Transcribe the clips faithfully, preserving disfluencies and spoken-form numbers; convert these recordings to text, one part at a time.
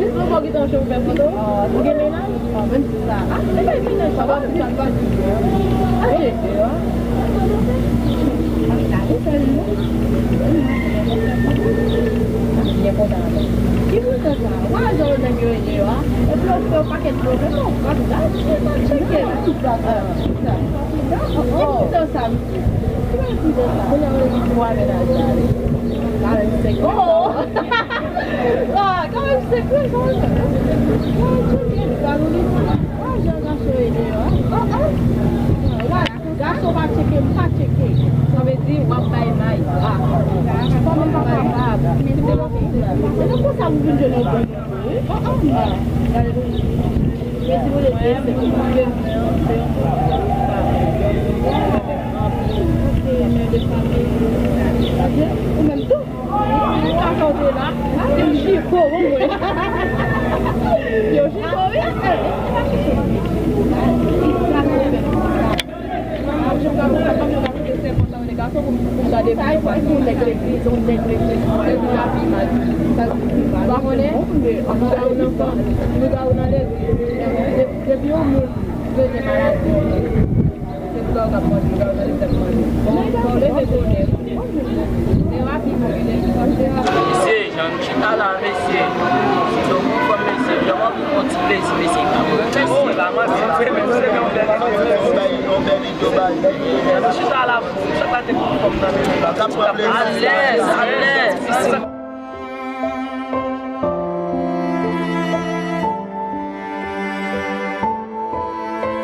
Jis pou w gentan chofè foto. Ou gen mennaj? Ah, menm si sa. Ah, se pa mennaj, sa va. Aje. Byen kontan avè w. Ki pwoblèm sa? Wè jan nèg yo ye yo a. Epi yo fè yon pakèt pwoblèm. Non, pa tcheke, pa tcheke. Ki tan sa, mesye? Ki tan sa? Kounye a yo di twa mennaj la, wi. Karannsenk. Oh! Ah, karannsenk, wi, karannsenk. Karannsenk, sa nou li. Ah, jan gason ye deyò, ah. Ah, ah. Wè, gason pa tcheke, m pa tcheke. Sa vle di, w ap bay may. Ah. Fanm pa kapab. Se nan konsa pou vin jwenn yon bon. Ah, ah. Gade pou li. Mwen, si w vle di, se pou mwen, se yon moun. Ou menm tou. Sa sa w te la? Yo chiko, bon, mwen. Yo chiko, wi. Mwen, jan m ka konn sa, fanm yo ka kite sèpon sa yo, de gason pou m, pou m gade byen, paske yon nèg legliz, yon nèg legliz, legliz la pi mal. Sa, ou pa konnen? Bouda ou nan fanm, bouda ou nan legliz. De-, depi yon moun bezwen maladi, se bouda ou k ap manje, bouda ou nan legliz k ap manje. Bon, fò w leve bonè. Se rapid, mwen, leve bonè. Mesye, jan nou chita la, mesye. Si nou konn fanm, mesye, jan w ap yon ti plezi, mesye. Mesye, pa manti, la. Mesye, yon bèl, yon bèl. Jan nou chita la, chak la te konn fanm nan, mesye. Alèz, alèz.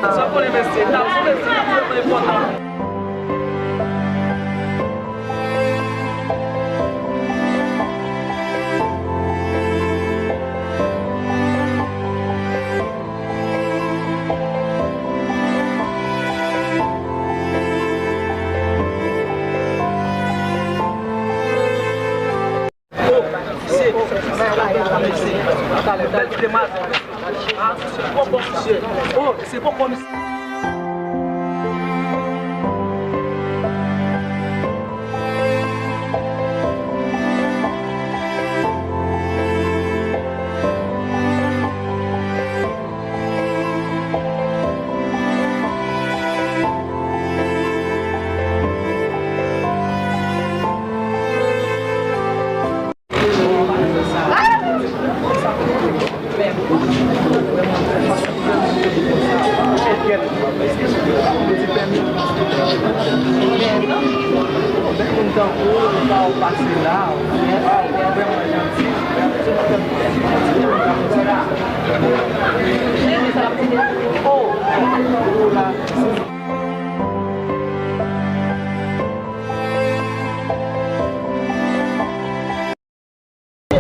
Sa konnen mesye, ta sou mesye ki vrèman enpòtan.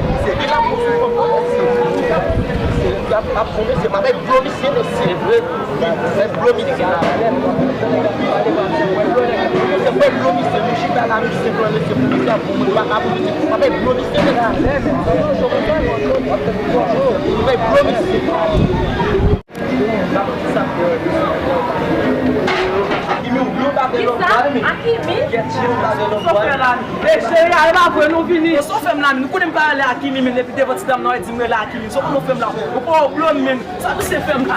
Misye, li la pou sou yon bon mesye. Misye, li ap, ap bon mesye, m ap blow misye, mesye. Se vre. M ap blow misye la. Misye, m ap blow misye, nou chita la, misye pran mesye pou misye ap bon moun, m ap, m ap blow misye, mesye. M ap blow misye. Kisa? Akimi? Kisa w fè la? Ey, cheri, ale pa vre, nou vini. Sa w fè m la, men? Nou konnen m pa rele Akimi, men depi devan ti dam nan, w di m rele Akimi. Sa w fè m la? Ou pa w blonn, men. Sa misye fè m la?